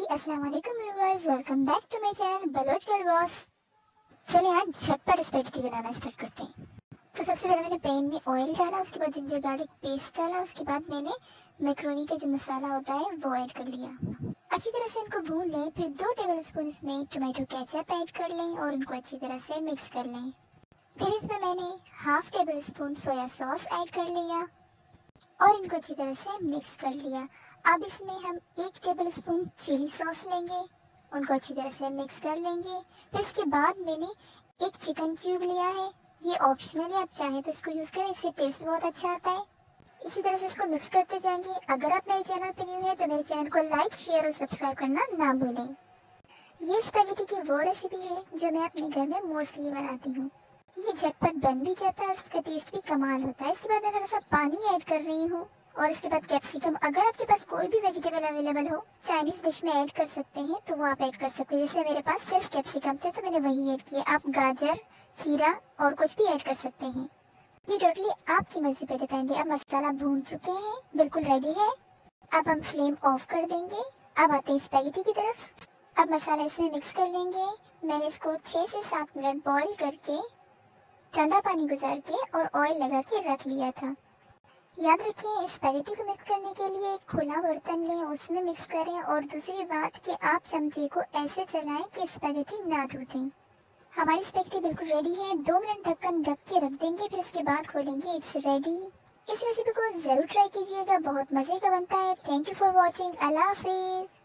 السلام علیکم viewers, welcome back to my channel Baloch girl boss. چلیں آج جھٹپٹ اسپیگیٹی بنانا اسٹارٹ کرتے ہیں۔ تو سب سے پہلے میں نے پین میں آئل ڈالا، اس کے بعد جنجر گارلک پیسٹ ڈالا، اس کے بعد میں نے میکرونی کا جو مسالہ ہوتا ہے وہ ایڈ کر لیا۔ اچھی طرح سے ان کو بھون لیں، پھر دو ٹیبل اسپون اس میں ٹومیٹو کیچپ ایڈ کر لیں اور ان کو اچھی طرح سے مکس کر لیں۔ پھر اس میں میں نے ہاف ٹیبل اسپون سویا ساس ایڈ کر لیا اور ان کو اچھی طرح سے مکس کر لیا۔ اب اس میں ہم ایک ٹیبل اسپون چلی ساس لیں گے، ان کو اچھی طرح سے مکس کر لیں گے۔ پھر اس کے بعد میں نے ایک چکن کیوب لیا ہے، یہ آپشنل ہے، آپ چاہیں تو اس کو یوز کریں، اس سے ٹیسٹ بہت اچھا آتا ہے۔ اسی طرح سے اس کو مکس کرتے جائیں گے۔ اگر آپ میرے چینل پہ نیو ہیں تو میرے چینل کو لائک، شیئر اور سبسکرائب کرنا نہ بھولیں۔ یہ اسپیگیٹی کی وہ ریسیپی ہے جو میں اپنے گھر میں موسٹلی بناتی ہوں۔ یہ جھٹپٹ بن بھی جاتا ہے اور اس کا ٹیسٹ بھی کمال ہوتا ہے۔ اس کے بعد میں تھوڑا سا پانی ایڈ کر رہی ہوں اور اس کے بعد کیپسیکم، اگر آپ کے پاس کوئی بھی ویجیٹیبل اویلیبل ہو، چائنیز ڈش میں ایڈ کر سکتے ہیں، تو وہ آپ ایڈ کر سکتے ہیں۔ جیسے میرے پاس صرف کیپسیکم تھے تو میں نے وہی ایڈ کیے۔ آپ گاجر، کھیرا اور کچھ بھی ایڈ کر سکتے ہیں۔ یہ ٹوٹلی آپ کی مرضی پہ ڈیپینڈ ہے۔ اب مسالہ بھون چکے ہیں، بالکل ریڈی ہے۔ اب ہم فلیم آف کر دیں گے۔ اب آتے ہیں اسپیگیٹی کی طرف۔ اب مسالہ اس میں مکس کر لیں گے۔ میں نے اس کو چھ سے سات منٹ بوائل کر کے، ٹھنڈا پانی گزار کے اور آئل لگا کے رکھ لیا تھا۔ یاد رکھیں، اسپیگیٹی کو مکس کرنے کے لیے ایک کھلا برتن لیں، اس میں مکس کریں۔ اور دوسری بات کہ آپ چمچے کو ایسے چلائیں کہ اسپیگیٹی نہ ٹوٹیں۔ ہماری اسپیگیٹی بالکل ریڈی ہے۔ دو منٹ ڈھکن ڈھک کے رکھ دیں گے، پھر اس کے بعد کھولیں گے۔ It's ready. اس ریسیپی کو ضرور ٹرائی کیجیے گا، بہت مزے کا بنتا ہے۔ Thank you for watching. اللہ حافظ۔